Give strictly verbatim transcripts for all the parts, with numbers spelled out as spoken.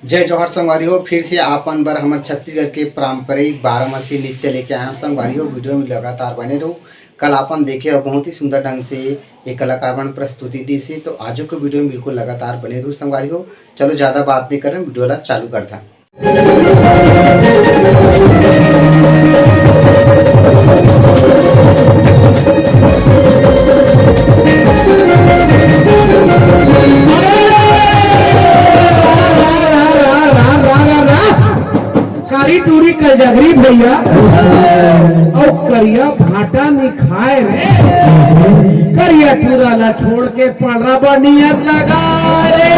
जय जोहार संगवारी हो, फिर से आपन बर हमर छत्तीसगढ़ के पारंपरिक बारामासी नृत्य लेके आए हन संगवारी हो। वीडियो में लगातार बने रहू। कल आपन देखे हो बहुत ही सुंदर ढंग से एक कलाकार मन प्रस्तुति दी से, तो आजो के वीडियो में बिल्कुल लगातार बने रहू संगवारी हो। चलो ज्यादा बात नहीं करन, वीडियो ला चालू करथन। कारी टूरी कर जगरी भैया, अउ करिया भाटा निखाए रे। करिया टूरा ला छोड़ के पड़रा बनियत लगा रे।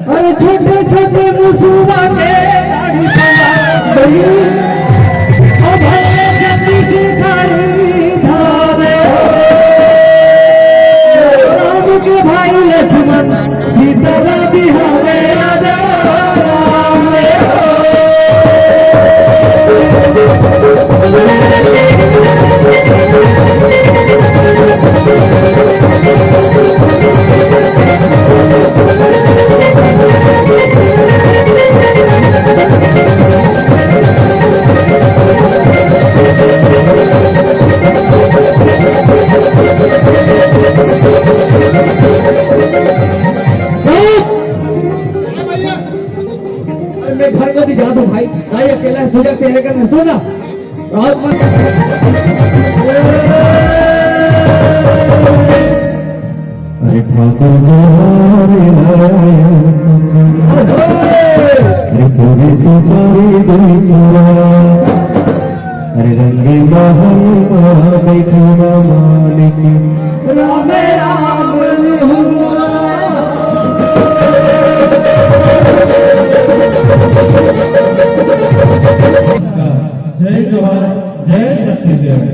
अरे छोटे छोटे मुसुवा के दाढ़ी बना गई। ओ भले जल्दी से गाड़ी धावे हो। राम के भाई लक्ष्मण सीता ला बिहावे आजा राम रे हो। अरे मैं घर को भी जा दूं भाई, भाई अकेला है, पूजा तेरे का नहीं, सुन ना। रात में अरे ठाकुर जी हमारे नारायण संग। अरे पूरी सुपारी गई पूरा। अरे रंगे महल मा बैठे ना मालिक। राम राम हुआ। जय जोहार, जय छत्तीसगढ़।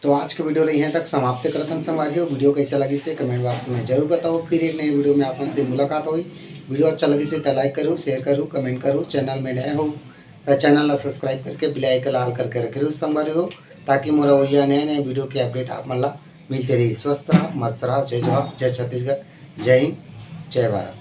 तो आज के वीडियो ल इहाँ तक समाप्त करत हन संगवारी हो। वीडियो कैसा लगिस हे कमेंट बॉक्स में जरूर बताओ। फिर एक नई वीडियो में आप मन से मुलाकात होही। वीडियो अच्छा लगिस हे त लाइक करू, शेयर करू, कमेंट करू। चैनल में नए हो त चैनल ला सब्सक्राइब करके बेल आइकन ऑल करके रखे रहू संगवारी हो, ताकि मोर अवइया नए नए वीडियो के अपडेट आप मन ला मिलते रही। स्वस्थ रहा, मस्त रहा। जय जोहार, जय छत्तीसगढ़, जय हिंद, जय भारत।